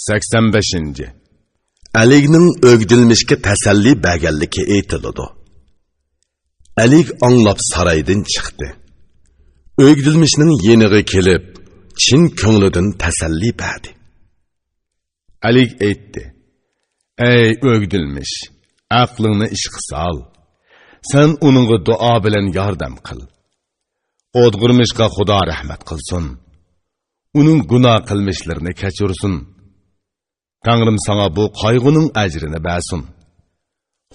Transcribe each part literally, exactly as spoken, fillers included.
سەكسەن بەشىنچى. ئەلىگنىڭ ئۆگدۈلمىشكە تەسەللى بەرگەنلىكى ئېيتىلىدۇ. ئەلىگ ئاڭلاپ سارايدىن چىقتى. ئۆگدۈلمىشنىڭ يېنىغا كېلىپ، چىن كۆڭلىدىن تەسەللى بەردى. ئەلىگ ئېيتتى: «ئەي ئۆگدۈلمىش، ئەقلىڭنى ئىشقا سال. سەن ئۇنىڭغا دۇئا بىلەن ياردەم قىل. ئودغۇرمىشقا خۇدا رەھمەت قىلسۇن. ئۇنىڭ گۇناھ قىلمىشلىرىنى كەچۈرسۇن. تەڭرىم ساڭا بۇ قايغۇنىڭ ئەجرىنى بەرسۇن.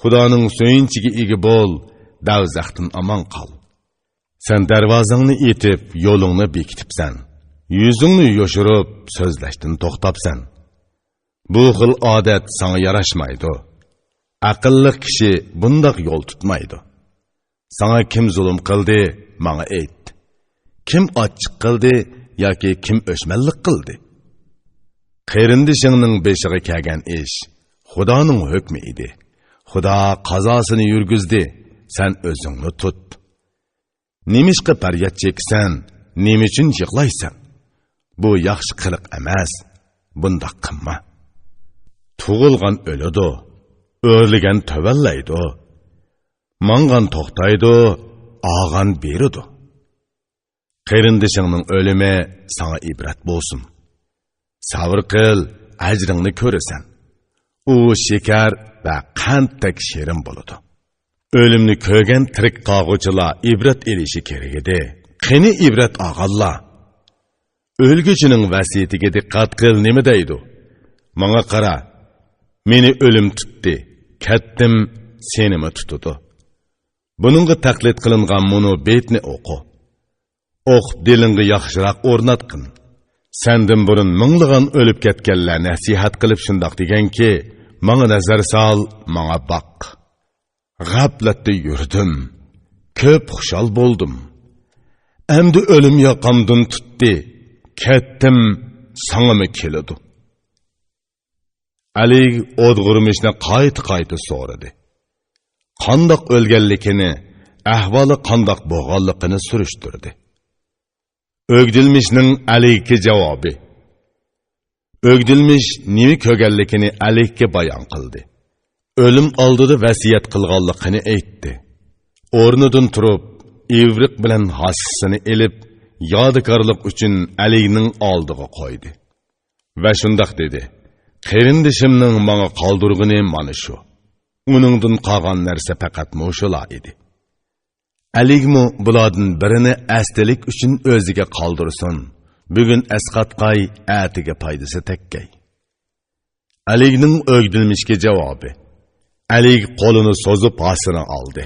خۇدانىڭ سۆيۈنچىگە ئىگە بول، دەۋزەختىن ئامان قال. سەن دەرۋازاڭنى ئېتىپ، يولۇڭنى بېكىتىپسەن. يۈزۈڭنى يوشۇرۇپ، سۆزلەشتىن توختاپسەن. بۇ خىل ئادەت ساڭا ياراشمايدۇ. ئەقىللىق كىشى بۇنداق يول تۇتمايدۇ. ساڭا كىم زۇلۇم قىلدى، ماڭا ئېيت. كىم ئاچچىق قىلدى ياكى كىم ئۆچمەنلىك قىلدى؟ قېرىندىشىڭنىڭ بېشىغا كەلگەن ئىش خۇدانىڭ ھۆكمى ئىدى. خۇدا قازاسىنى يۈرگۈزدى، سەن ئۆزۈڭنى تۇت. نېمىشقا پەرياد چېكىسەن؟ نېمە ئۈچۈن يىغلايسەن؟ بۇ ياخشى قىلىق ئەمەس. بۇنداق قىلما. تۇغۇلغان ئۆلىدۇ، ئۆرلىگەن تۆۋەنلەيدۇ. ماڭغان توختايدۇ، ئالغان بېرىدۇ. قېرىندىشىڭنىڭ ئۆلۈمى ساڭا ئىبرەت بولسۇن. سەۋر قىل، ئەجرىڭنى كۆرىسەن. ئۇ شېكەر ۋە قەنتتەك شېرىن بولىدۇ.» ئۆلۈمنى كۆرگەن تىرىك قالغۇچىلار ئىبرەت ئېلىشى كېرەك ئىدى. قېنى ئىبرەت ئالغانلار؟ ئۆلگۈچىنىڭ ۋەسىيىتىگە دىققەت قىل، نېمە دەيدۇ؟ «ماڭا قارا، مېنى ئۆلۈم تۇتتى، كەتتىم، سېنىمۇ تۇتىدۇ.» بۇنىڭغا تەقلىد قىلىنغان مۇنۇ بېيىتنى ئوقۇ. ئوقۇپ دىلىڭغا ياخشىراق ئورناتقىن. سەندىن بۇرۇن مىڭلىغان ئۆلۈپ كەتكەنلەر نەسىھەت قىلىپ شۇنداق دېگەنكى، «ماڭا نەزەر سال، ماڭا باق. غەپلەتتە يۈردۈم، كۆپ خۇشال بولدۇم. ئەمدى ئۆلۈم ياقامدىن تۇتتى، كەتتىم، ساڭىمۇ كېلىدۇ.» ئەلىگ ئودغۇرمىشنى قايتا-قايتا سورىدى. قانداق ئۆلگەنلىكىنى، ئەھۋالى قانداق بولغانلىقىنى سۈرۈشتۈردى. ئۆگدۈلمىشنىڭ ئەلىگكە جاۋابى. ئۆگدۈلمىش نېمە كۆرگەنلىكىنى ئەلىگكە بايان قىلدى. ئۆلۈم ئالدىدا ۋەسىيەت قىلغانلىقىنى ئېيتتى. ئورنىدىن تۇرۇپ، ئىۋرىق بىلەن ھاسىسىنى ئېلىپ، يادىكارلىق ئۈچۈن ئەلىگنىڭ ئالدىغا قويدى. ۋە شۇنداق دېدى: «قېرىندىشىمنىڭ ماڭا قالدۇرغىنى مانا شۇ. ئۇنىڭدىن قالغان نەرسە پەقەت مۇشۇلا ئىدى.» ئەلىگمۇ بۇلاردىن بىرىنى ئەستىلىك ئۈچۈن ئۆزىگە قالدۇرسۇن. بۈگۈن ئەسقاتقاي، ئەتىگە پايدىسى تەگكەي. ئەلىگنىڭ ئۆگدۈلمىشكە جاۋابى. ئەلىگ قولىنى سوزۇپ ھاسىنى ئالدى.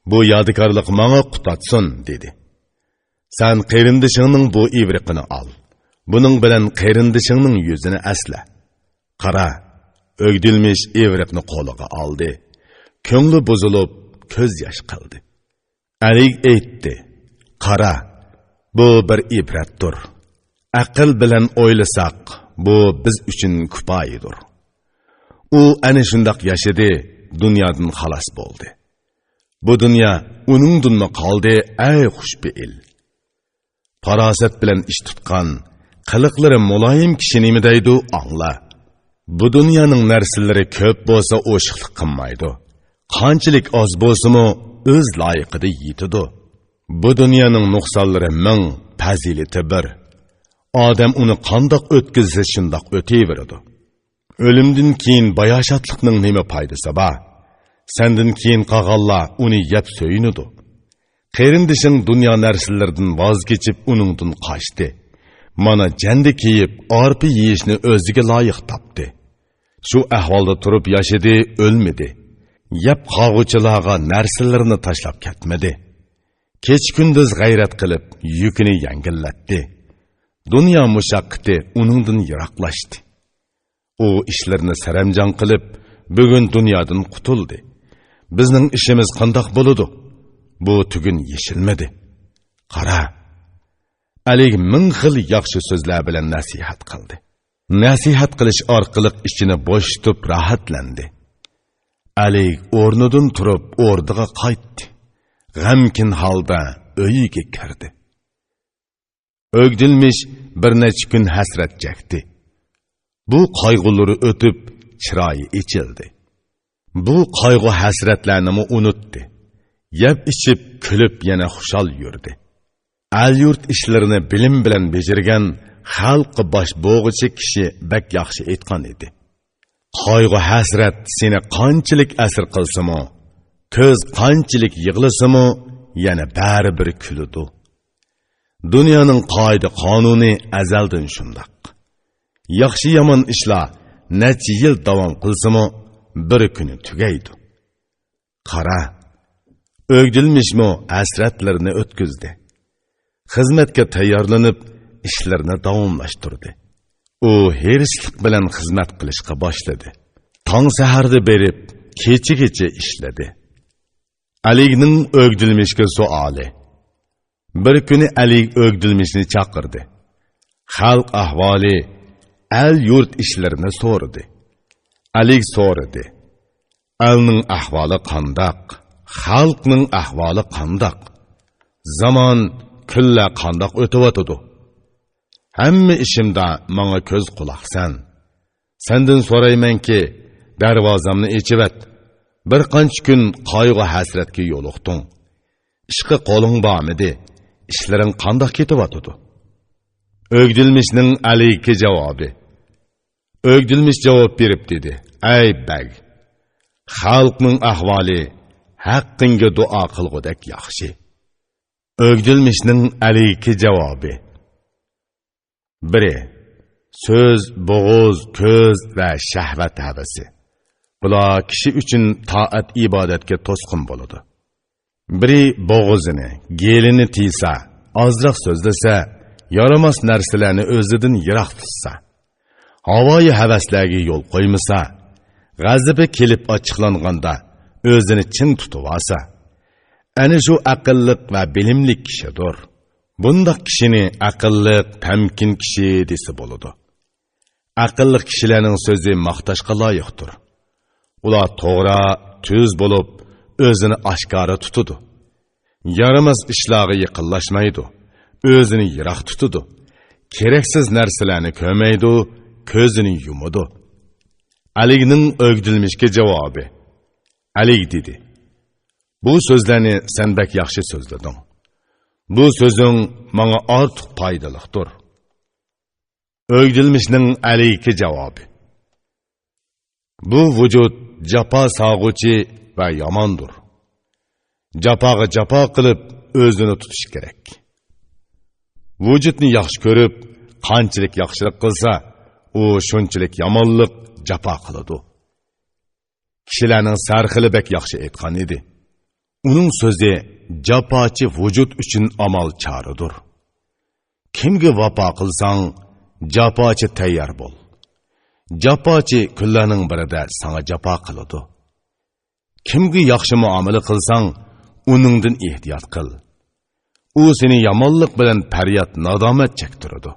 «بۇ يادىكارلىق ماڭا قۇتاتسۇن» دېدى. «سەن قېرىندىشىڭنىڭ بۇ ئىۋرىقىنى ئال. بۇنىڭ بىلەن قېرىندىشىڭنىڭ يۈزىنى ئەسلە.» قارا، ئۆگدۈلمىش ئىۋرىقنى قولىغا ئالدى. كۆڭلى بۇزۇلۇپ، كۆز ياش قىلدى. ئەلىگ ئېيتتى: «قارا، بۇ بىر ئىبرەتتۇر. ئەقىل بىلەن ئويلىساق، بۇ بىز ئۈچۈن كۇپايىدۇر.» ئۇ ئەنە شۇنداق ياشىدى، دۇنيادىن خالاس بولدى. بۇ دۇنيا ئۇنىڭدىنمۇ قالدى، ئەي خۇشپېئىل! پاراسەت بىلەن ئىش تۇتقان، قىلىقلىرى مۇلايىم كىشى نېمە دەيدۇ، ئاڭلا. بۇ دۇنيانىڭ نەرسىلىرى كۆپ بولسا ئوشۇقلۇق قىلمايدۇ. قانچىلىك ئاز بولسىمۇ، ئۆز لايىقىدا يېتىدۇ. بۇ دۇنيانىڭ نۇقسانلىرى مىڭ، پەزىلىتى بىر. ئادەم ئۇنى قانداق ئۆتكۈزسە، شۇنداق ئۆتۈۋېرىدۇ. ئۆلۈمدىن كېيىن باياشاتلىقنىڭ نېمە پايدىسى بار؟ سەندىن كېيىن قالغانلار ئۇنى يەپ سۆيۈنىدۇ. قېرىندىشىڭ دۇنيا نەرسىلىرىدىن ۋاز كېچىپ، ئۇنىڭدىن قاچتى. مانا، جەندە كىيىپ، ئارپا يېيىشنى ئۆزىگە لايىق تاپتى. شۇ ئەھۋالدا تۇرۇپ ياشىدى، ئۆلمىدى. يەپ قالغۇچىلارغا نەرسىلىرىنى تاشلاپ كەتمىدى. كېچە-كۈندۈز غەيرەت قىلىپ، يۈكىنى يەڭگىللەتتى. دۇنيا مۇشەققىتى ئۇنىڭدىن يىراقلاشتى. ئۇ ئىشلىرىنى سەرەمجان قىلىپ، بۈگۈن دۇنيادىن قۇتۇلدى. بىزنىڭ ئىشىمىز قانداق بولىدۇ؟ بۇ تۈگۈن يېشىلمىدى. قارا، ئەلىگ مىڭ خىل ياخشى سۆزلەر بىلەن نەسىھەت قىلدى. نەسىھەت قىلىش ئارقىلىق ئىچىنى بوشىتىپ راھەتلەندى. ئەلىگ ئورنىدىن تۇرۇپ ئوردىغا قايتتى. غەمكىن ھالدا ئۆيىگە كىردى. ئۆگدۈلمىش بىر نەچچە كۈن ھەسرەت چەكتى. بۇ قايغۇلىرى ئۆتۈپ، چىرايى ئېچىلدى. بۇ قايغۇ-ھەسرەتلەرنىمۇ ئۇنۇتتى. يەپ-ئىچىپ، كۈلۈپ يەنە خۇشال يۈردى. ئەل-يۇرت ئىشلىرىنى بىلىم بىلەن بېجىرگەن، خەلققە باش بوغۇچى كىشى بەك ياخشى ئېيتقان ئىدى: «قايغۇ-ھەسرەت سېنى قانچىلىك ئەسىر قىلسىمۇ، كۆز قانچىلىك يىغلىسىمۇ، يەنە بەرىبىر كۈلىدۇ.» دۇنيانىڭ قائىدە-قانۇنى ئەزەلدىن شۇنداق. ياخشى-يامان ئىشلار نەچچە يىل داۋام قىلسىمۇ، بىر كۈنى تۈگەيدۇ. قارا، ئۆگدۈلمىشمۇ ھەسرەتلىرىنى ئۆتكۈزدى. خىزمەتكە تەييارلىنىپ، ئىشلىرىنى داۋاملاشتۇردى. ئۇ ھېرىسلىق بىلەن خىزمەت قىلىشقا باشلىدى. تاڭ سەھەردە بېرىپ، كېچىگىچە ئىشلىدى. ئەلىگنىڭ ئۆگدۈلمىشكە سوئالى. بىر كۈنى ئەلىگ ئۆگدۈلمىشنى چاقىردى. خەلق ئەھۋالى، ئەل-يۇرت ئىشلىرىنى سورىدى. ئەلىگ سورىدى: «ئەلنىڭ ئەھۋالى قانداق؟ خەلقنىڭ ئەھۋالى قانداق؟ زامان، كۈنلەر قانداق ئۆتۈۋاتىدۇ؟ ھەممە ئىشىمدا ماڭا كۆز-قۇلاقسەن. سەندىن سورايمەنكى، دەرۋازامنى ئېچىۋەت. بىر قانچە كۈن قايغۇ-ھەسرەتكە يولۇقتۇڭ. ئىشقا قولۇڭ بارمىدى؟ ئىشلىرىڭ قانداق كېتىۋاتىدۇ؟» ئۆگدۈلمىشنىڭ ئەلىگكە جاۋابى. ئۆگدۈلمىش جاۋاب بېرىپ دېدى: «ئەي بەگ، خەلقنىڭ ئەھۋالى ھەققىڭگە دۇئا قىلغۇدەك ياخشى.» ئۆگدۈلمىشنىڭ ئەلىگكە جاۋابى. بىرى، سۆز، بوغۇز، كۆز ۋە شەھۋەت ھەۋىسى. بۇلار كىشى ئۈچۈن تائەت-ئىبادەتكە توسقۇن بولىدۇ. بىرى بوغۇزىنى، گېلىنى تىيسا، ئازراق سۆزلىسە، يارىماس نەرسىلەرنى ئۆزىدىن يىراق تۇتسا، ھاۋايى ھەۋەسلەرگە يول قويمىسا، غەزىپى كېلىپ ئاچچىقلانغاندا ئۆزىنى چىڭ تۇتۇۋالسا، ئەنە شۇ ئەقىللىق ۋە بىلىملىك كىشىدۇر. بۇنداق كىشىنى ئەقىللىق، تەمكىن كىشى دېسە بولىدۇ. ئەقىللىق كىشىلەرنىڭ سۆزى ماختاشقا لايىقتۇر. ئۇلار توغرا، تۈز بولۇپ، ئۆزىنى ئاشكارا تۇتىدۇ. يارىماس ئىشلارغا يېقىنلاشمايدۇ، ئۆزىنى يىراق تۇتىدۇ. كېرەكسىز نەرسىلەرنى كۆرمەيدۇ، كۆزىنى يۇمىدۇ. ئەلىگنىڭ ئۆگدۈلمىشكە جاۋابى. ئەلىگ دېدى: «بۇ سۆزلەرنى سەن بەك ياخشى سۆزلىدىڭ. بۇ سۆزۈڭ ماڭا ئارتۇق پايدىلىقتۇر.» ئۆگدۈلمىشنىڭ ئەلىگكە جاۋابى. بۇ ۋۇجۇد جاپا سالغۇچى ۋە ياماندۇر. جاپاغا جاپا قىلىپ، ئۆزىنى تۇتۇش كېرەك. ۋۇجۇدنى ياخشى كۆرۈپ، قانچىلىك ياخشىلىق قىلسا، ئۇ شۇنچىلىك يامانلىق، جاپا قىلىدۇ. كىشىلەرنىڭ سەرخىلى بەك ياخشى ئېيتقان ئىدى. ئۇنىڭ سۆزى جاپاچى ۋۇجۇد ئۈچۈن ئامال چارىدۇر. كىمگە ۋاپا قىلساڭ، جاپاچى تەييار بول. جاپاچى كۈنلەرنىڭ بىرىدە ساڭا جاپا قىلىدۇ. كىمگە ياخشى مۇئامىلە قىلساڭ، ئۇنىڭدىن ئېھتىيات قىل. ئۇ سېنى يامانلىق بىلەن پەرياد، نادامەت چەكتۈرىدۇ.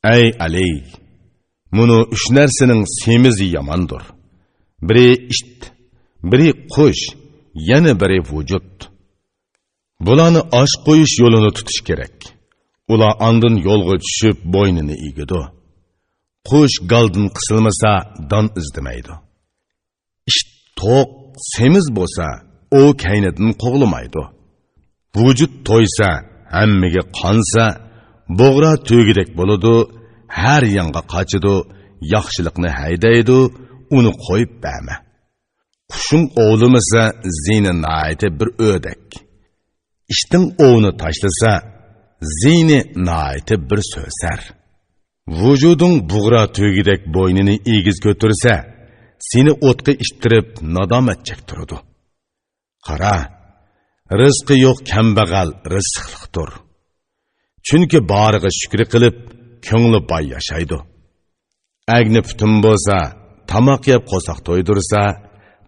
ئەي ئەلىي، مۇنۇ ئۈچ نەرسىنىڭ سېمىزى ياماندۇر. بىرى ئىت، بىرى قۇش، يەنە بىرى ۋۇجۇد. بۇلارنى ئاش قويۇش يولىنى تۇتۇش كېرەك. ئۇلار ئاندىن يولغا چۈشۈپ، بوينىنى ئېگىدۇ. قۇش گالدىن قىسىلمىسا، دان ئىزدىمەيدۇ. ئىت توق، سېمىز بولسا، ئوۋ كەينىدىن قوغلىمايدۇ. ۋۇجۇد تويسا، ھەممىگە قانسا، بۇغرا تۆگىدەك بولىدۇ، ھەر يانغا قاچىدۇ، ياخشىلىقنى ھەيدەيدۇ، ئۇنى قويۇپ بەرمە. قۇشۇڭ ئوۋلىمىسا، زىيىنى ناھايىتى بىر ئۆدەك. ئىتىڭ ئوۋنى تاشلىسا، زىيىنى ناھايىتى بىر سۆسەر. ۋۇجۇدۇڭ بۇغرا تۆگىدەك بوينىنى ئېگىز كۆتۈرسە، سېنى ئوتقا ئىتتىرىپ، نادامەت چەكتۈرىدۇ. قارا، رىزقى يوق كەمبەغەل رىزىقلىقتۇر. چۈنكى بارىغا شۈكرى قىلىپ، كۆڭلى باي ياشايدۇ. ئەگنى پۈتۈن بولسا، تاماق يەپ قورساق تويدۇرسا،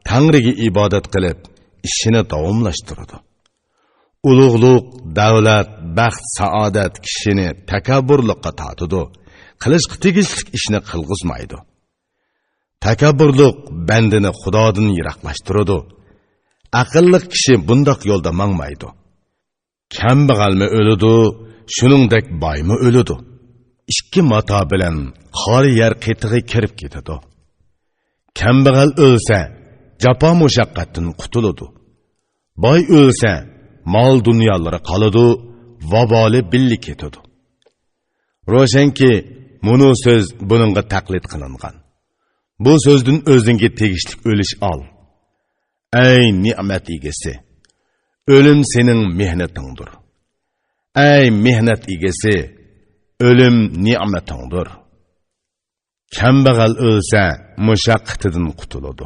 تەڭرىگە ئىبادەت قىلىپ، ئىشىنى داۋاملاشتۇرىدۇ. ئۇلۇغلۇق، دەۋلەت، بەخت، سائادەت كىشىنى تەكەببۇرلۇققا تارتىدۇ، قىلىشقا تېگىشلىك ئىشنى قىلغۇزمايدۇ. تەكەببۇرلۇق بەندىنى خۇدادىن يىراقلاشتۇرىدۇ. ئەقىللىق كىشى بۇنداق يولدا ماڭمايدۇ. كەمبەغەلمۇ ئۆلىدۇ، شۇنىڭدەك بايمۇ ئۆلىدۇ. ئىككى ماتا بىلەن قارا يەر قېتىغا كىرىپ كېتىدۇ. كەمبەغەل ئۆلسە، جاپا مۇشەققەتتىن قۇتۇلىدۇ. باي ئۆلسە، مال دۇنيالىرى قالىدۇ، ۋابالى بىللە كېتىدۇ. روشەنكى، مۇنۇ سۆز بۇنىڭغا تەقلىد قىلىنغان. بۇ سۆزدىن ئۆزۈڭگە تېگىشلىك ئۈلۈش ئال. ئەي نېمەت ئىگىسى، ئۆلۈم سېنىڭ مېھنىتىڭدۇر. ئەي مېھنەت ئىگىسى، ئۆلۈم نېمىتىڭدۇر. كەمبەغەل ئۆلسە، مۇشەققىتىدىن قۇتۇلىدۇ.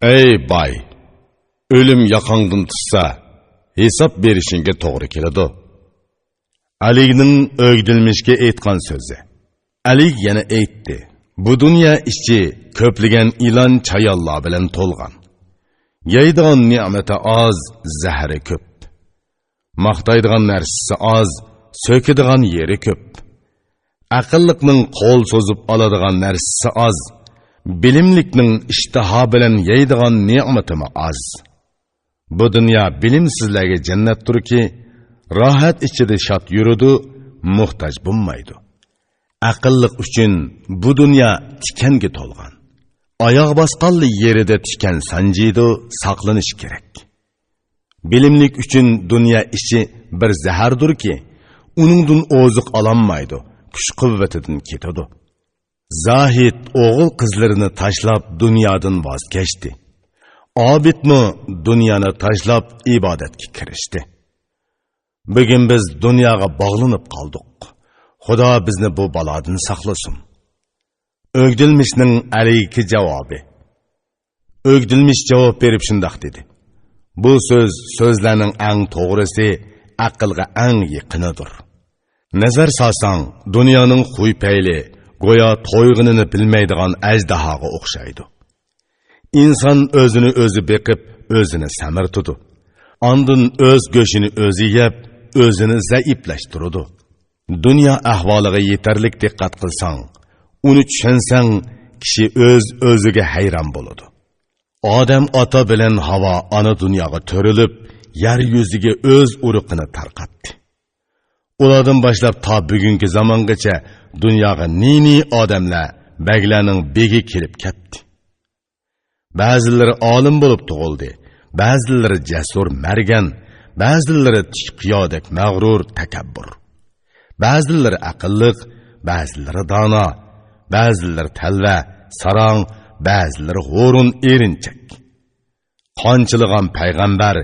ئەي باي، ئۆلۈم ياقاڭدىن تۇتسا، ھېساب بېرىشىڭگە توغرا كېلىدۇ. ئەلىگنىڭ ئۆگدۈلمىشكە ئېيتقان سۆزى. ئەلىگ يەنە ئېيتتى: بۇ دۇنيا ئىچى كۆپلىگەن ئىلان چايانلار بىلەن تولغان. يەيدىغان نېمىتى ئاز، زەھىرى كۆپ. ماختايدىغان نەرسىسى ئاز، سۆكىدىغان يېرى كۆپ. ئەقىللىقنىڭ قول سوزۇپ ئالىدىغان نەرسىسى ئاز، بىلىملىكنىڭ ئىشتىها بىلەن يەيدىغان نېمىتىمۇ ئاز. بۇ دۇنيا بىلىمسىزلەرگە جەننەتتۇركى، راھەت ئىچىدە شاد يۈرىدۇ، موھتاج بولمايدۇ. ئەقىللىق ئۈچۈن بۇ دۇنيا تىكەنگە تولغان. ئاياغ باسقانلا يېرىدە تىكەن سانجىيدۇ، ساقلىنىش كېرەك. بىلىملىك ئۈچۈن دۇنيا ئىچى بىر زەھەردۇركى، ئۇنىڭدىن ئوزۇق ئالالمايدۇ، كۈچ-قۇۋۋىتىدىن كېتىدۇ. زاھىد ئوغۇل-قىزلىرىنى تاشلاپ دۇنيادىن ۋاز كەچتى. ئابىدمۇ دۇنيانى تاشلاپ ئىبادەتكە كىرىشتى. بۈگۈن بىز دۇنياغا باغلىنىپ قالدۇق. خۇدا بىزنى بۇ بالادىن ساقلىسۇن. ئۆگدۈلمىشنىڭ ئەلىگكى جاۋابى. ئۆگدۈلمىش جاۋاب بېرىپ شۇنداق دېدى: بۇ سۆز سۆزلەرنىڭ ئەڭ توغرىسى، ئەقىلگە ئەڭ يېقىنىدۇر. نەزەر سالساڭ، دۇنيانىڭ خۇي-پەيلى گويا تويغىنىنى بىلمەيدىغان ئەجدىھاغا ئوخشايدۇ. ئىنسان ئۆزىنى ئۆزى بېقىپ، ئۆزىنى سەمرىتىدۇ. ئاندىن ئۆز گۆشىنى ئۆزى يەپ، ئۆزىنى زەئىپلەشتۈرىدۇ. دۇنيا ئەھۋالىغا يېتەرلىك دىققەت قىلساڭ، ئۇنى چۈشەنسەڭ، كىشى ئۆز-ئۆزىگە ھەيران بولىدۇ. ئادەم ئاتا بىلەن ھاۋا ئانا دۇنياغا تۆرىلىپ، يەر يۈزىگە ئۆز ئۇرۇقىنى تارقاتتى. ئۇلاردىن باشلاپ تا بۈگۈنكى زامانغىچە دۇنياغا نى-نى ئادەملەر، بەگلەرنىڭ بېگى كېلىپ كەتتى. بەزىلىرى ئالىم بولۇپ تۇغۇلدى، بەزىلىرى جەسۇر مەرگەن، بەزىلىرى تىك قىيادەك مەغرۇر، تەكەببۇر. بەزىلىرى ئەقىللىق، بەزىلىرى دانا، بەزىلىرى تەلۋە، ساراڭ، بەزىلىرى ھۇرۇن، ئېرىنچەك. قانچىلىغان پەيغەمبەر،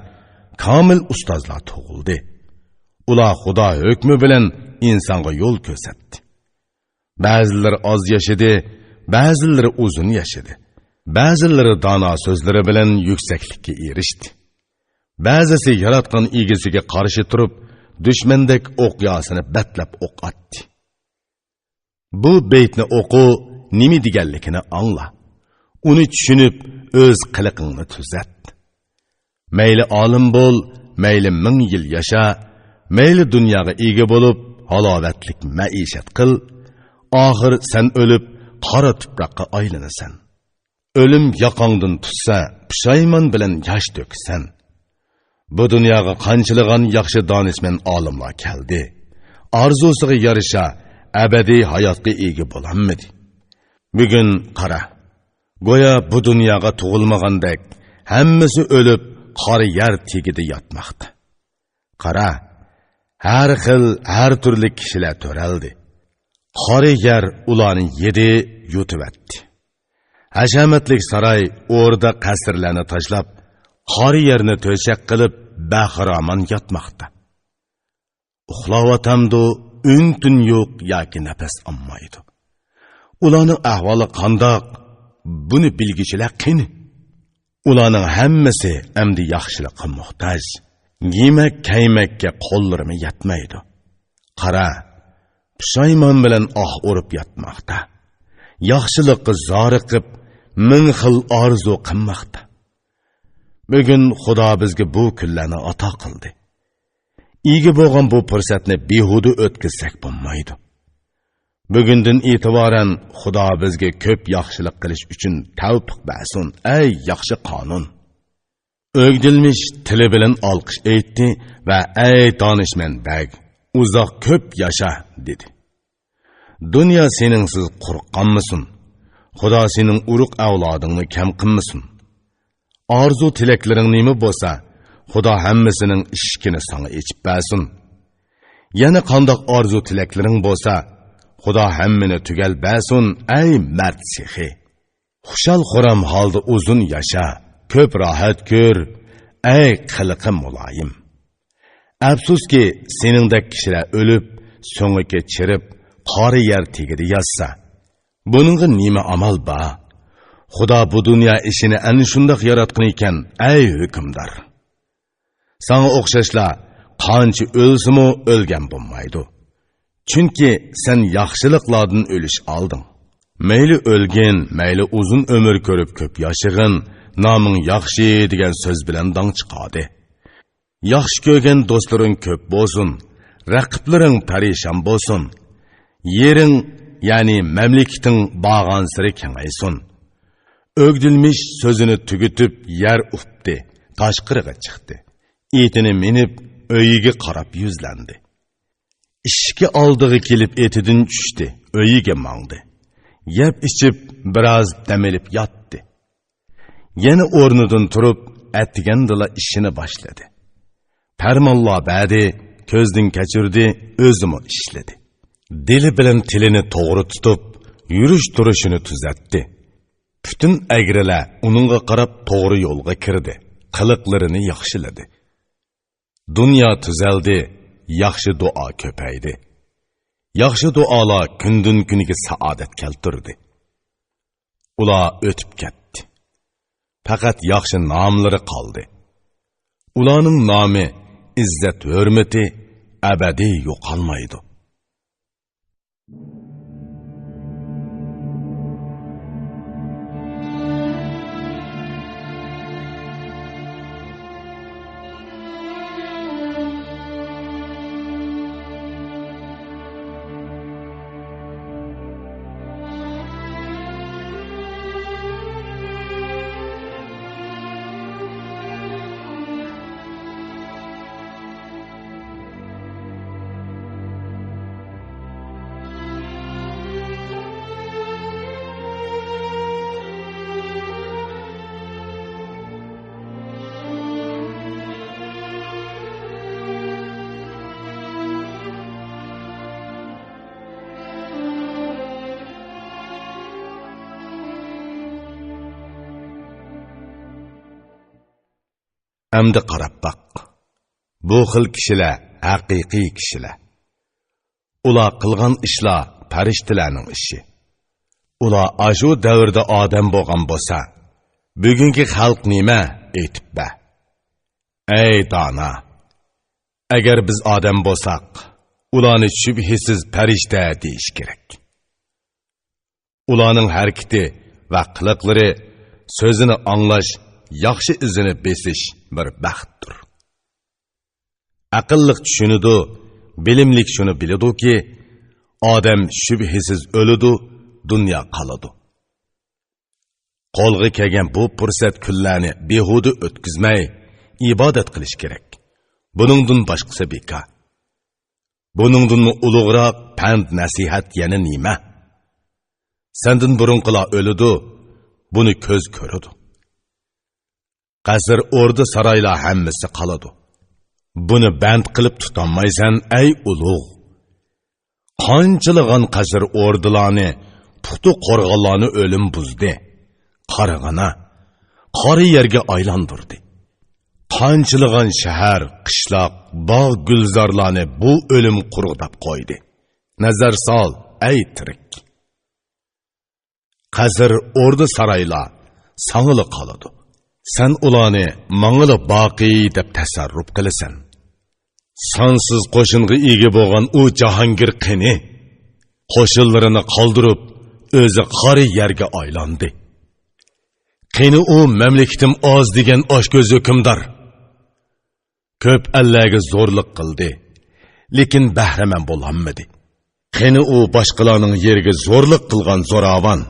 كامىل ئۇستازلار تۇغۇلدى. ئۇلار خۇدا ھۆكمى بىلەن ئىنسانغا يول كۆرسەتتى. بەزىلىرى ئاز ياشىدى، بەزىلىرى ئۇزۇن ياشىدى. بەزىلىرى دانا سۆزلىرى بىلەن يۈكسەكلىككە ئېرىشتى. بەزىسى ياراتقان ئىگىسىگە قارشى تۇرۇپ، دۈشمەندەك ئوق ياسىنى بەتلەپ ئوق ئاتتى. بۇ بەيتنى ئوقۇ، نېمە دېگەنلىكىنى ئاڭلا. ئۇنى چۈشىنىپ، ئۆز قىلىقىڭنى تۈزەت. مەيلى ئالىم بول، مەيلى مىڭ يىل ياشا، مەيلى دۇنياغا ئىگە بولۇپ، ھالاۋەتلىك مەئىشەت قىل، ئاخىر سەن ئۆلۈپ، قارا تۇپراققا ئايلىنىسەن. ئۆلۈم ياقاڭدىن تۇتسا، پۇشايمان بىلەن ياش تۆكىسەن. بۇ دۇنياغا قانچىلىغان ياخشى دانىشمەن ئالىملار كەلدى. ئارزۇسىغا يارىشا ئەبەدىي ھاياتقا ئىگە بولالمىدى. بۈگۈن قارا، گويا بۇ دۇنياغا تۇغۇلمىغاندەك، ھەممىسى ئۆلۈپ، قارا يەر تېگىدە ياتماقتا. قارا، ھەر خىل، ھەر تۈرلۈك كىشىلەر تۆرەلدى. قارا يەر ئۇلارنى يېدى، يۇتۇۋەتتى. ھەشەمەتلىك ساراي، ئوردا، قەسىرلەرنى تاشلاپ، قارا يەرنى تۆشەك قىلىپ، بەخىرامان ياتماقتا. ئۇخلاۋاتامدۇ، ئۈن-تىن يوق ياكى نەپەس ئالمايدۇ. ئۇلارنىڭ ئەھۋالى قانداق؟ بۇنى بىلگۈچىلەر قېنى؟ ئۇلارنىڭ ھەممىسى ئەمدى ياخشىلىققا موھتاج. يېمەك-كىيمەككە قوللىرىمۇ يەتمەيدۇ. قارا، پۇشايمان بىلەن ئاھ ئۇرۇپ ياتماقتا. ياخشىلىققا زارىقىپ، مىڭ خىل ئارزۇ قىلماقتا. بۈگۈن خۇدا بىزگە بۇ كۈنلەرنى ئاتا قىلدى. ئىگە بولغان بۇ پۇرسەتنى بىھۇدە ئۆتكۈزسەك بولمايدۇ. بۈگۈندىن ئېتىبارەن خۇدا بىزگە كۆپ ياخشىلىق قىلىش ئۈچۈن تەۋپىق بەرسۇن، ئەي ياخشى قانۇن! ئۆگدۈلمىش تىلى بىلەن ئالقىش ئېيتتى ۋە ئەي دانىشمەن بەگ، ئۇزاق كۆپ ياشا، دېدى. دۇنيا سېنىڭسىز قۇرۇق قالمىسۇن. خۇدا سېنىڭ ئۇرۇق-ئەۋلادىڭنى كەم قىلمىسۇن. ئارزۇ-تىلەكلىرىڭ نېمە بولسا، خۇدا ھەممىسىنىڭ ئىشىكىنى ساڭا ئېچىپ بەرسۇن. يەنە قانداق ئارزۇ-تىلەكلىرىڭ بولسا، خۇدا ھەممىنى تۈگەل بەرسۇن، ئەي مەرد سېخىي! خۇشال-خۇرام ھالدا ئۇزۇن ياشا، كۆپ راھەت كۆر، ئەي قىلىقى مۇلايىم! ئەپسۇسكى، سېنىڭدەك كىشىلەر ئۆلۈپ، سۆڭىكى چىرىپ، قارا يەر تېگىدە ياتسا، بۇنىڭغا نېمە ئامال بار؟ خۇدا بۇ دۇنيا ئىشىنى ئەنە شۇنداق ياراتقان ئىكەن، ئەي ھۆكۈمدار! ساڭا ئوخشاشلار قانچە ئۆلسىمۇ ئۆلگەن بولمايدۇ. چۈنكى سەن ياخشىلىقلاردىن ئۆلۈش ئالدىڭ. مەيلى ئۆلگىن، مەيلى ئۇزۇن ئۆمۈر كۆرۈپ كۆپ ياشىغىن، نامىڭ ياخشى دېگەن سۆز بىلەن داڭ چىقاردى. ياخشى كۆرگەن دوستلىرىڭ كۆپ بولسۇن، رەقىبلىرىڭ پەرىشان بولسۇن. يېرىڭ، يەنى مەملىكىتىڭ بارغانسېرى كېڭەيسۇن. ئۆگدۈلمىش سۆزىنى تۈگىتىپ يەر ئۇپتى، تاشقىرىغا چىقتى. ئېتىنى مىنىپ ئۆيىگە قاراپ يۈزلەندى. ئىشىكى ئالدىغا كېلىپ ئېتىدىن چۈشتى، ئۆيىگە ماڭدى. يەپ ئىچىپ بىراز دەم ئېلىپ ياتتى. يەنە ئورنىدىن تۇرۇپ، ئەتىگەندىلا ئىشىنى باشلىدى. پەرمانلار بەردى، كۆزدىن كەچۈردى، ئۆزىمۇ ئىشلىدى. دىلى بىلەن تىلىنى توغرا تۇتۇپ، يۈرۈش-تۇرۇشىنى تۈزەتتى. پۈتۈن ئەگرىلەر ئۇنىڭغا قاراپ توغرا يولغا كىردى، قىلىقلىرىنى ياخشىلىدى. دۇنيا تۈزەلدى، ياخشى دۇئا كۆپەيدى. ياخشى دۇئالار كۈندىن-كۈنگە سائادەت كەلتۈردى. ئۇلار ئۆتۈپ كەتتى. پەقەت ياخشى ناملىرى قالدى. ئۇلارنىڭ نامى، ئىززەت-ھۆرمىتى ئەبەدىي يوقالمايدۇ. ئەمدى قاراپ باق. بۇ خىل كىشىلەر ھەقىقىي كىشىلەر. ئۇلار قىلغان ئىشلار پەرىشتىلەرنىڭ ئىشى. ئۇلار ئاشۇ دەۋردە ئادەم بولغان بولسا، بۈگۈنكى خەلق نېمە ئېيتىپ بەر. ئەي دانا! ئەگەر بىز ئادەم بولساق، ئۇلارنى شۈبھىسىز پەرىشتە دېيىش كېرەك. ئۇلارنىڭ ھەرىكىتى ۋە قىلىقلىرى سۆزىنى ئاڭلاش، ياخشى ئىزىنى بېسىش بىر بەختتۇر. ئەقىللىق چۈشىنىدۇ، بىلىملىك شۇنى بىلىدۇكى، ئادەم شۈبھىسىز ئۆلىدۇ، دۇنيا قالىدۇ. قولغا كەلگەن بۇ پۇرسەت كۈنلەرنى بىھۇدە ئۆتكۈزمەي، ئىبادەت قىلىش كېرەك. بۇنىڭدىن باشقىسى بىكار. بۇنىڭدىنمۇ ئۇلۇغراق پەند-نەسىھەت يەنە نېمە؟ سەندىن بۇرۇنقىلار ئۆلىدۇ، بۇنى كۆز كۆرىدۇ. قەسىر، ئوردا-سارايلار ھەممىسى قالىدۇ. بۇنى بەند قىلىپ تۇتالمايسەن، ئەي ئۇلۇغ! قانچىلىغان قەسىر-ئوردىلارنى، پۇختا قورغانلارنى ئۆلۈم بۇزدى. قارىغىنا، قارا يەرگە ئايلاندۇردى. قانچىلىغان شەھەر، قىشلاق، باغ-گۈلزارلارنى بۇ ئۆلۈم قۇرغۇداپ قويدى. نەزەر سال، ئەي تىرىك! قەسىر، ئوردا-سارايلار ساڭىلا قالىدۇ. سەن ئۇلارنى ماڭىلا باقىي دەپ تەسەررۇپ قىلىسەن. سانسىز قوشۇنغا ئىگە بولغان ئۇ جاھانگىر قېنى؟ قوشۇنلىرىنى قالدۇرۇپ، ئۆزى قارا يەرگە ئايلاندى. قېنى ئۇ مەملىكىتىم ئاز دېگەن ئاچكۆز ھۆكۈمدار؟ كۆپ ئەللەرگە زورلۇق قىلدى، لېكىن بەھرىمەن بولالمىدى. قېنى ئۇ باشقىلارنىڭ يېرىگە زورلۇق قىلغان زوراۋان؟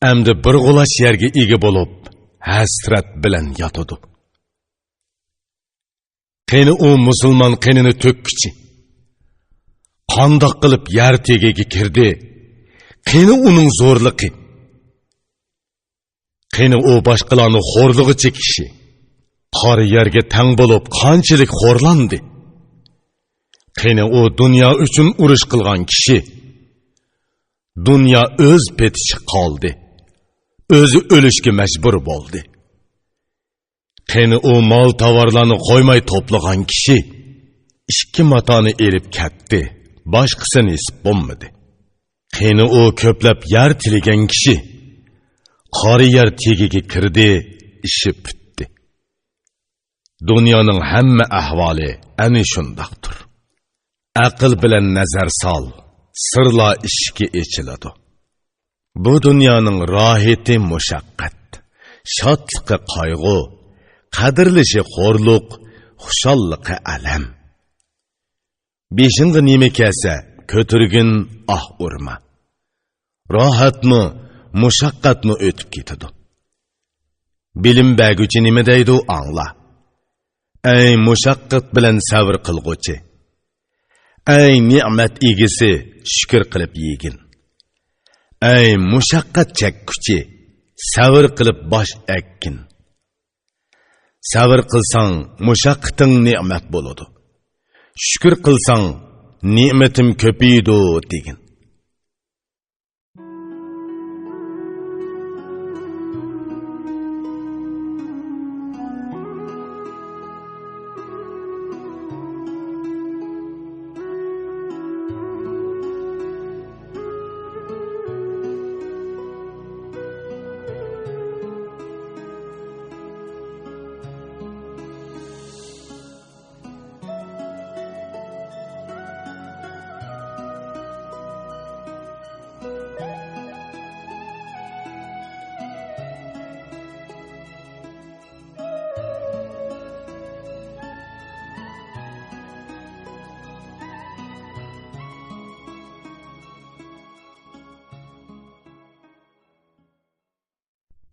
ئەمدى بىر غۇلاچ يەرگە ئىگە بولۇپ، ھەسرەت بىلەن ياتىدۇ. قېنى ئۇ مۇسۇلمان قېنىنى تۆككۈچى؟ قانداق قىلىپ يەر تېگىگە كىردى؟ قېنى ئۇنىڭ زورلۇقى؟ قېنى ئۇ باشقىلارنى خورلىغۇچى كىشى؟ قارا يەرگە تەڭ بولۇپ قانچىلىك خورلاندى؟ قېنى ئۇ دۇنيا ئۈچۈن ئۇرۇش قىلغان كىشى؟ دۇنيا ئۆز پېتىچە قالدى. ئۆزى ئۆلۈشكە مەجبۇر بولدى. قېنى ئۇ مال-تاۋارلارنى قويماي توپلىغان كىشى؟ ئىككى ماتانى ئېلىپ كەتتى، باشقىسى نېسىپ بولمىدى. قېنى ئۇ كۆپلەپ يەر تىلىگەن كىشى؟ قارا يەر تېگىگە كىردى، ئىشى پۈتتى. دۇنيانىڭ ھەممە ئەھۋالى ئەنە شۇنداقتۇر. ئەقىل بىلەن نەزەر سال، سىرلار ئىشىكى ئېچىلىدۇ. بۇ دۇنيانىڭ راھىتى مۇشەققەت، شادلىقى قايغۇ، قەدىرلىشى خورلۇق، خۇشاللىقى ئەلەم. بېشىڭغا نېمە كەلسە، كۆتۈرگىن، ئاھ ئۇرما. راھەتمۇ، مۇشەققەتمۇ ئۆتۈپ كېتىدۇ. بىلىم بەرگۈچى نېمە دەيدۇ، ئاڭلا. ئەي مۇشەققەت بىلەن سەۋر قىلغۇچى! ئەي نېمەت ئىگىسى، شۈكۈر قىلىپ يېگىن! ئەي مۇشەققەت چەككۈچى، سەۋر قىلىپ باش ئەگكىن! سەۋر قىلساڭ، مۇشەققىتىڭ نېمەت بولىدۇ. شۈكۈر قىلساڭ، نېمىتىم كۆپىيىدۇ، دېگىن.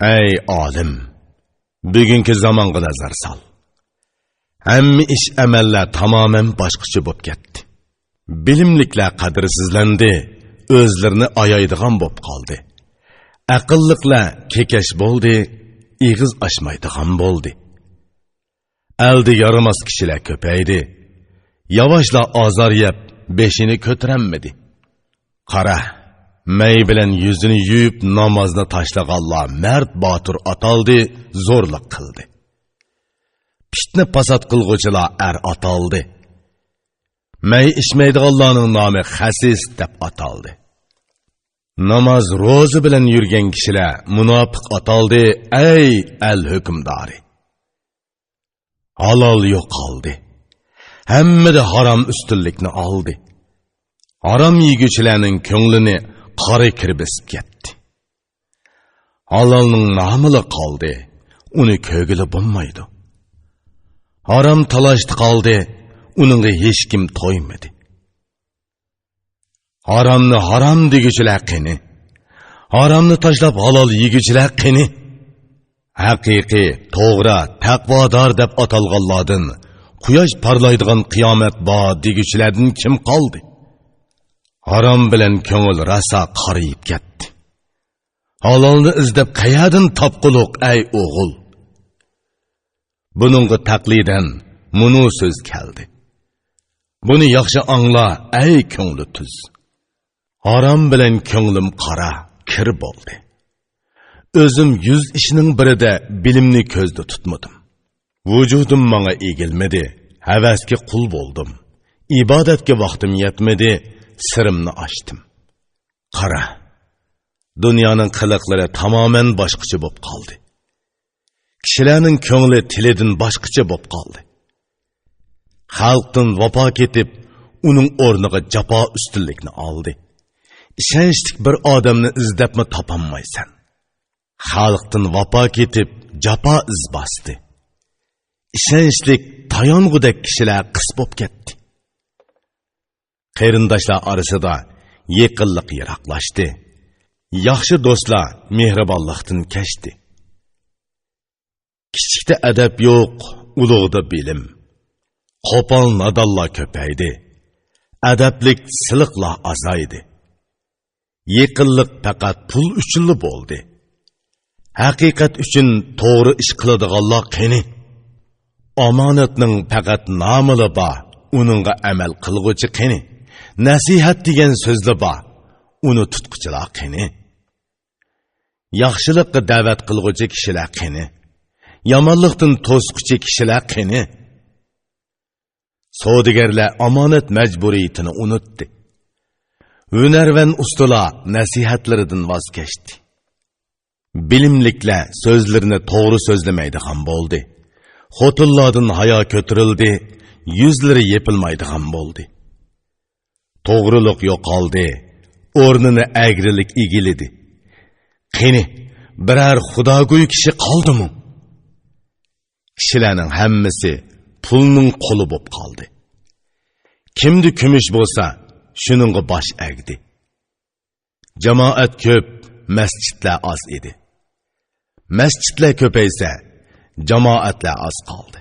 ئەي ئالىم، بۈگۈنكى زامانغا نەزەر سال. ھەممە ئىش، ئەمەللەر تامامەن باشقىچە بولۇپ كەتتى. بىلىملىكلەر قەدىرسىزلەندى، ئۆزلىرىنى ئايايدىغان بولۇپ قالدى. ئەقىللىقلار كېكەچ بولدى، ئېغىز ئاچمايدىغان بولدى. ئەلدە يارىماس كىشىلەر كۆپەيدى. ياۋاشلار ئازار يەپ، بېشىنى كۆتۈرەلمىدى. قارا، مەي بىلەن يۈزىنى يۇيۇپ، نامازنى تاشلىغانلار مەرد باتۇر ئاتالدى، زورلۇق قىلدى. پىتنە پاسات قىلغۇچىلار ئەر ئاتالدى. مەي ئىچمەيدىغانلارنىڭ نامى خەسىس دەپ ئاتالدى. ناماز، روزا بىلەن يۈرگەن كىشىلەر مۇناپىق ئاتالدى، ئەي ئەل ھۆكۈمدارى! ھالال يوقالدى. ھەممىدە ھارام ئۈستۈنلۈكنى ئالدى. ھارام يېگۈچىلەرنىڭ كۆڭلىنى قارا كىر بېسىپ كەتتى. ھالالنىڭ نامىلا قالدى، ئۇنى كۆرگىلى بولمايدۇ. ھارام تالاشتا قالدى، ئۇنىڭغا ھېچكىم تويمىدى. ھارامنى ھارام دېگۈچىلەر قېنى؟ ھارامنى تاشلاپ ھالال يېگۈچىلەر قېنى؟ ھەقىقىي، توغرا، تەقۋادار دەپ ئاتالغانلاردىن، قۇياش پارلايدىغان قىيامەت بار دېگۈچىلەردىن كىم قالدى؟ ھارام بىلەن كۆڭۈل راسا قارىيىپ كەتتى. ھالالنى ئىزدەپ قەيەردىن تاپقۇلۇق، ئەي ئوغۇل؟ بۇنىڭغا تەقلىدەن مۇنۇ سۆز كەلدى. بۇنى ياخشى ئاڭلا، ئەي كۆڭلى تۈز. ھارام بىلەن كۆڭلۈم قارا، كىر بولدى. ئۆزۈم يۈز ئىشنىڭ بىرىدە بىلىمنى كۆزدە تۇتمىدىم. ۋۇجۇدۇم ماڭا ئېگىلمىدى، ھەۋەسكە قۇل بولدۇم. ئىبادەتكە ۋاقتىم يەتمىدى، سىرىمنى ئاچتىم. قارا، دۇنيانىڭ قىلىقلىرى تامامەن باشقىچە بولۇپ قالدى. كىشىلەرنىڭ كۆڭلى تىلىدىن باشقىچە بولۇپ قالدى. خەلقتىن ۋاپا كېتىپ، ئۇنىڭ ئورنىغا جاپا ئۈستۈنلۈكنى ئالدى. ئىشەنچلىك بىر ئادەمنى ئىزدەپمۇ تاپالمايسەن. خەلقتىن ۋاپا كېتىپ، جاپا ئىز باستى. ئىشەنچلىك، تايانغۇدەك كىشىلەر قىس بولۇپ كەتتى. قېرىنداشلار ئارىسىدا يېقىنلىق يىراقلاشتى. ياخشى دوستلار مېھرىبانلىقتىن كەچتى. كىچىكتە ئەدەپ يوق، ئۇلۇغدا بىلىم. قوپال نادانلار كۆپەيدى. ئەدەپلىك سىلىقلار ئازايدى. يېقىنلىق پەقەت پۇل ئۈچۈنلا بولدى. ھەقىقەت ئۈچۈن توغرا ئىش قىلىدىغانلار قېنى؟ ئامانەتنىڭ پەقەت نامىلا بار، ئۇنىڭغا ئەمەل قىلغۇچى قېنى؟ نەسىھەت دېگەن سۆزلا بار، ئۇنى تۇتقۇچىلار قېنى؟ ياخشىلىققا دەۋەت قىلغۇچى كىشىلەر قېنى؟ يامانلىقتىن توسقۇچى كىشىلەر قېنى؟ سودىگەرلەر ئامانەت مەجبۇرىيىتىنى ئۇنتتى. ھۈنەرۋەن ئۇستىلار نەسىھەتلىرىدىن ۋاز كەچتى. بىلىملىكلەر سۆزلىرىنى توغرا سۆزلىمەيدىغان بولدى. خوتۇنلاردىن ھايا كۆتۈرۈلدى، يۈزلىرى يېپىلمايدىغان بولدى. توغرىلىق يوقالدى، ئورنىنى ئەگرىلىك ئىگىلىدى. قېنى، بىرەر خۇداگوي كىشى قالدىمۇ؟ كىشىلەرنىڭ ھەممىسى پۇلنىڭ قۇلى بولۇپ قالدى. كىمدە كۈمۈش بولسا، شۇنىڭغا باش ئەگدى. جامائەت كۆپ، مەسچىتلەر ئاز ئىدى. مەسچىتلەر كۆپەيسە، جامائەتلەر ئاز قالدى.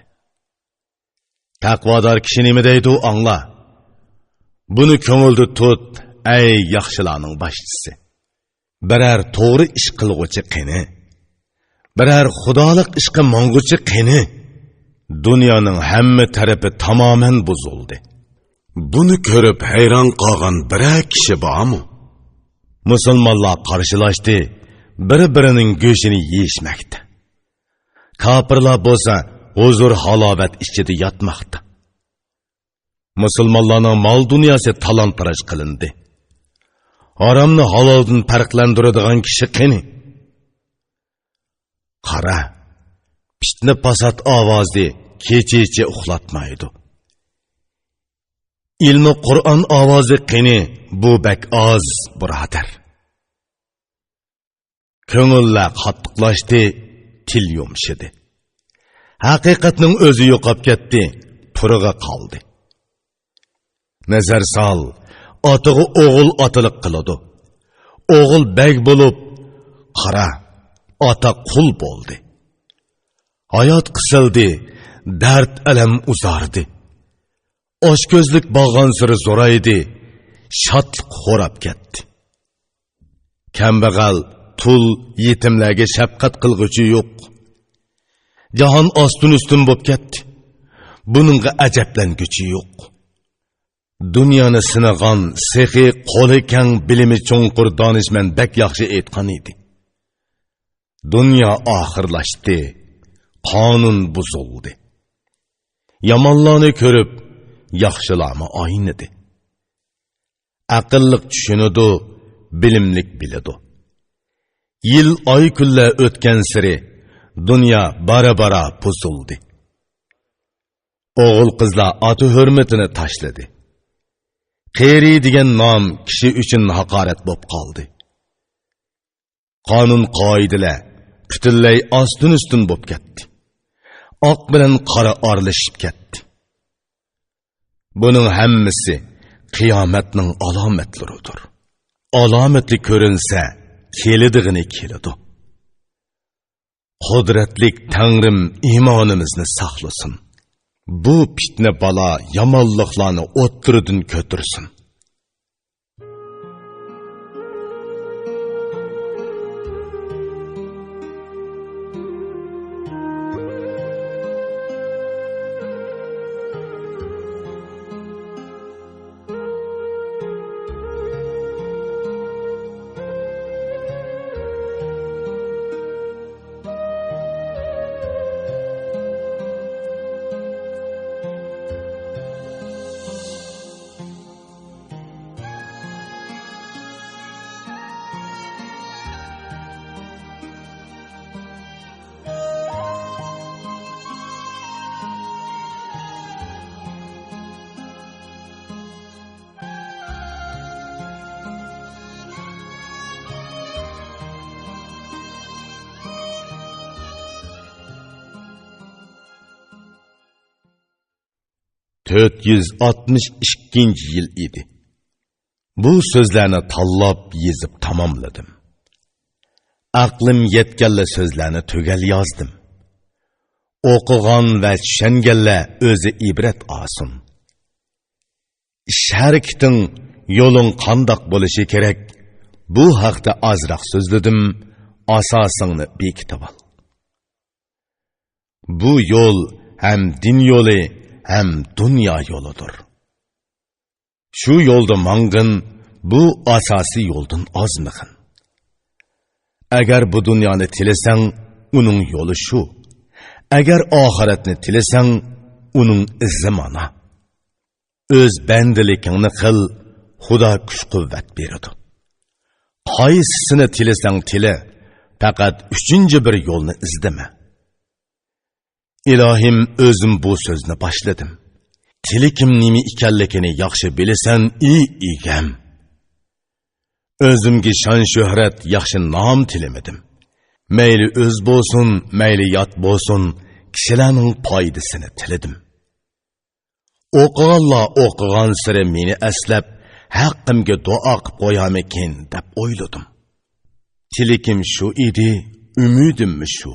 تەقۋادار كىشى نېمە دەيدۇ، ئاڭلا. بۇنى كۆڭۈلدە تۇت، ئەي ياخشىلارنىڭ باشچىسى. بىرەر توغرا ئىش قىلغۇچى قېنى؟ بىرەر خۇدالىق ئىشقا ماڭغۇچى قېنى؟ دۇنيانىڭ ھەممە تەرىپى تامامەن بۇزۇلدى. بۇنى كۆرۈپ ھەيران قالغان بىرەر كىشى بارمۇ؟ مۇسۇلمانلار قارشىلاشتى، بىر-بىرىنىڭ گۆشىنى يېيىشمەكتە. كاپىرلار بولسا ھۇزۇر-ھالاۋەت ئىچىدە ياتماقتا. مۇسۇلمانلارنىڭ مال-دۇنياسى تالان-تاراج قىلىندى. ھارامنى ھالالدىن پەرقلەندۈرىدىغان كىشى قېنى؟ قارا، پىتنە-پاسات ئاۋازى كېچىچە ئۇخلاتمايدۇ. ئىلمى قۇرئان ئاۋازى قېنى؟ بۇ بەك ئاز، بۇرادەر. كۆڭۈللەر قاتتىقلاشتى، تىل يۇمشىدى. ھەقىقەتنىڭ ئۆزى يوقاپ كەتتى، پۇرىقى قالدى. نەزەر سال، ئاتىغا ئوغۇل ئاتىلىق قىلىدۇ. ئوغۇل بەگ بولۇپ، قارا، ئاتا قۇل بولدى. ھايات قىسىلدى، دەرد-ئەلەم ئۇزاردى. ئاچكۆزلۈك بارغانسېرى زورايدى، شادلىق خوراپ كەتتى. كەمبەغەل، تۇل، يېتىملەرگە شەپقەت قىلغۇچى يوق. جاھان ئاستىن-ئۈستۈن بوپ كەتتى. بۇنىڭغا ئەجەبلەنگۈچى يوق. دۇنيانى سىنىغان، سېخىي، قولى كەڭ، بىلىمى چوڭقۇر دانىشمەن بەك ياخشى ئېيتقان ئىدى. دۇنيا ئاخىرلاشتى، قانۇن بۇزۇلدى. يامانلارنى كۆرۈپ، ياخشىلارمۇ ئاينىدى. ئەقىللىق چۈشىنىدۇ، بىلىملىك بىلىدۇ. يىل، ئاي، كۈنلەر ئۆتكەنسېرى دۇنيا بارا-بارا بۇزۇلدى. ئوغۇل-قىزلار ئاتا ھۆرمىتىنى تاشلىدى. قېرى دېگەن نام كىشى ئۈچۈن ھاقارەت بوپ قالدى. قانۇن-قائىدىلەر پۈتۈنلەي ئاستىن-ئۈستۈن بوپ كەتتى. ئاق بىلەن قارا ئارىلىشىپ كەتتى. بۇنىڭ ھەممىسى قىيامەتنىڭ ئالامەتلىرىدۇر. ئالامىتى كۆرۈنسە، كېلىدىغىنى كېلىدۇ. قۇدرەتلىك تەڭرىم ئىمانىمىزنى ساقلىسۇن. بۇ پىتنە بالا يامانلىقلارنى ئوتتۇرىدىن كۆتۈرسۇن. تۆت يۈز ئاتمىش ئىككىنچى يىل ئىدى. بۇ سۆزلەرنى تاللاپ يېزىپ تاماملىدىم. ئەقلىم يەتكەنلا سۆزلەرنى تۈگەل يازدىم. ئوقۇغان ۋە چۈشەنگەنلەر ئۆزى ئىبرەت ئالسۇن. ئىش-ھەرىكىتىڭ، يولۇڭ قانداق بولۇشى كېرەك؟ بۇ ھەقتە ئازراق سۆزلىدىم، ئاساسىڭنى بېكىتىۋال. بۇ يول ھەم دىن يولى، ھەم دۇنيا يولىدۇر. شۇ يولدا ماڭغىن، بۇ ئاساسىي يولدىن ئازمىغىن. ئەگەر بۇ دۇنيانى تىلىسەڭ، ئۇنىڭ يولى شۇ. ئەگەر ئاخىرەتنى تىلىسەڭ، ئۇنىڭ ئىزى مانا. ئۆز بەندىلىكىڭنى قىل، خۇدا كۈچ-قۇۋۋەت بېرىدۇ. قايسىسىنى تىلىسەڭ تىلە، پەقەت ئۈچىنچى بىر يولنى ئىزدىمە. ئىلاھىم، ئۆزۈم بۇ سۆزنى باشلىدىم. تىلىكىم نېمە ئىكەنلىكىنى ياخشى بىلىسەن، ئى ئىگەم. ئۆزۈمگە شان-شۆھرەت، ياخشى نام تىلىمىدىم. مەيلى ئۆز بولسۇن، مەيلى يات بولسۇن، كىشىلەرنىڭ پايدىسىنى تىلىدىم. ئوقۇغانلار ئوقۇغانسېرى مېنى ئەسلەپ، ھەققىمگە دۇئا قىپ قويارمىكىن دەپ ئويلىدىم. تىلىكىم شۇ ئىدى، ئۈمىدىممۇ شۇ.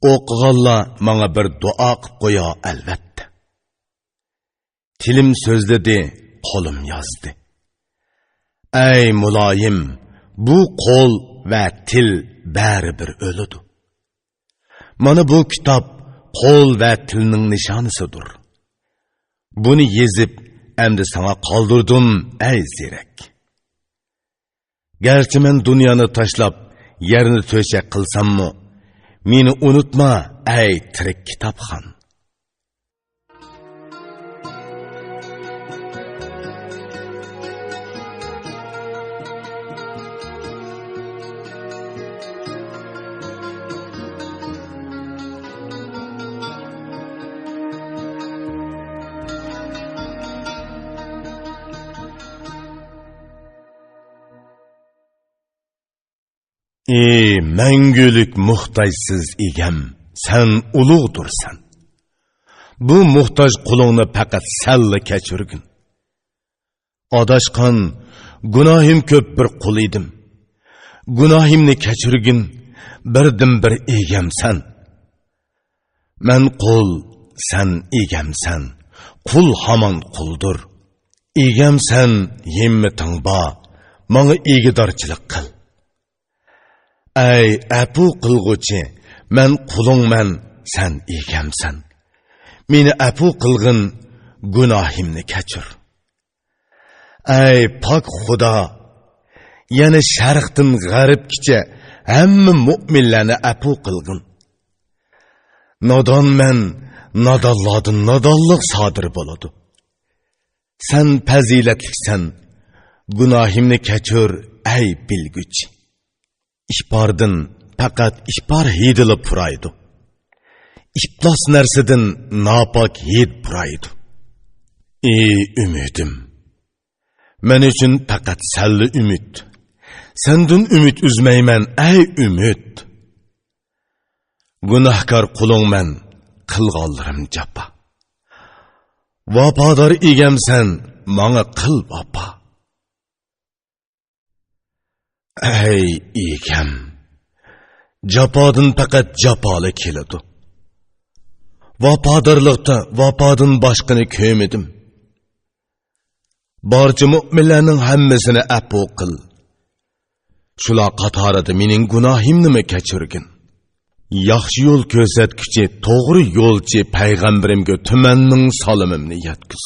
ئوقۇغانلار ماڭا بىر دۇئا قىپ قويار ئەلۋەتتە. تىلىم سۆزلىدى، قولۇم يازدى. ئەي مۇلايىم، بۇ قول ۋە تىل بەرىبىر ئۆلىدۇ. مانا بۇ كىتاب قول ۋە تىلنىڭ نىشانىسىدۇر. بۇنى يېزىپ، ئەمدى ساڭا قالدۇردۇم، ئەي زېرەك. گەرچە مەن دۇنيانى تاشلاپ، يەرنى تۆشەك قىلساممۇ، مېنى ئۇنتۇما، ئەي تىرىك كىتابخان. ئى مەڭگۈلۈك موھتاجسىز ئىگەم، سەن ئۇلۇغدۇرسەن. بۇ موھتاج قۇلۇڭنى پەقەت سەنلا كەچۈرگىن. ئاداشقان، گۇناھىم كۆپ بىر قۇل ئىدىم. گۇناھىمنى كەچۈرگىن، بىردىنبىر ئىگەمسەن. مەن قۇل، سەن ئىگەمسەن، قۇل ھامان قۇلدۇر. ئىگەمسەن، ھىممىتىڭ بار، ماڭا ئىگىدارچىلىق قىل. ئەي ئەپۇ قىلغۇچى، مەن قۇلۇڭمەن، سەن ئىگەمسەن. مېنى ئەپۇ قىلغىن، گۇناھىمنى كەچۈر. ئەي پاك خۇدا، يەنە شەرقتىن غەربكىچە ھەممە مۇئمىنلەرنى ئەپۇ قىلغىن. نادانمەن، نادانلاردىن نادانلىق سادىر بولىدۇ. سەن پەزىلەتلىكسەن، گۇناھىمنى كەچۈر، ئەي بىلگۈچى. ئىپاردىن پەقەت ئىپار ھىدىلا پۇرايدۇ. ئىپلاس نەرسىدىن ناپاك ھىد پۇرايدۇ. ئى ئۈمىدىم! مەن ئۈچۈن پەقەت سەنلا ئۈمىد. سەندىن ئۈمىد ئۈزمەيمەن، ئەي ئۈمىد! گۇناھكار قۇلۇڭمەن، قىلغانلىرىم جاپا. ۋاپادار ئىگەمسەن، ماڭا قىل ۋاپا. ئەي ئىگەم! جاپادىن پەقەت جاپالا كېلىدۇ. ۋاپادارلىقتا ۋاپادىن باشقىنى كۆرمىدىم. بارچە مۇئمىنلارنىڭ ھەممىسىنى ئەپۇ قىل. شۇلار قاتارىدا مېنىڭ گۇناھىمنىمۇ كەچۈرگىن. ياخشى يول كۆرسەتكۈچى، توغرا يولچى پەيغەمبىرىمگە تۈمەننىڭ سالىمىمنى يەتكۈز.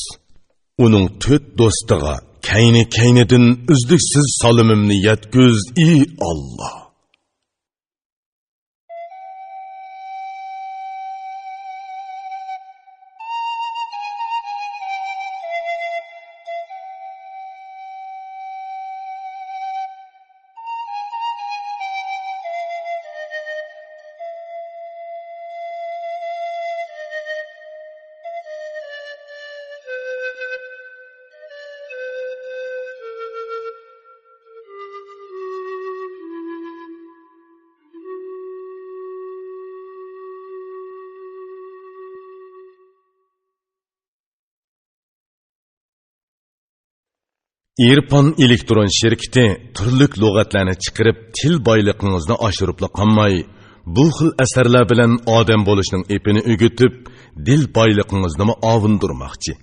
ئۇنىڭ تۆت دوستىغا كەينى-كەينىدىن ئۈزلۈكسىز سالىمىمنى يەتكۈز، ئى ئاللا! ئىرپان ئېلېكترون شىركىتى تۈرلۈك لۇغەتلەرنى چىقىرىپ، تىل بايلىقىڭىزنى ئاشۇرۇپلا قالماي، بۇ خىل ئەسەرلەر بىلەن ئادەم بولۇشنىڭ ئېپىنى ئۆگىتىپ، دىل بايلىقىڭىزنىمۇ ئاۋۇندۇرماقچى.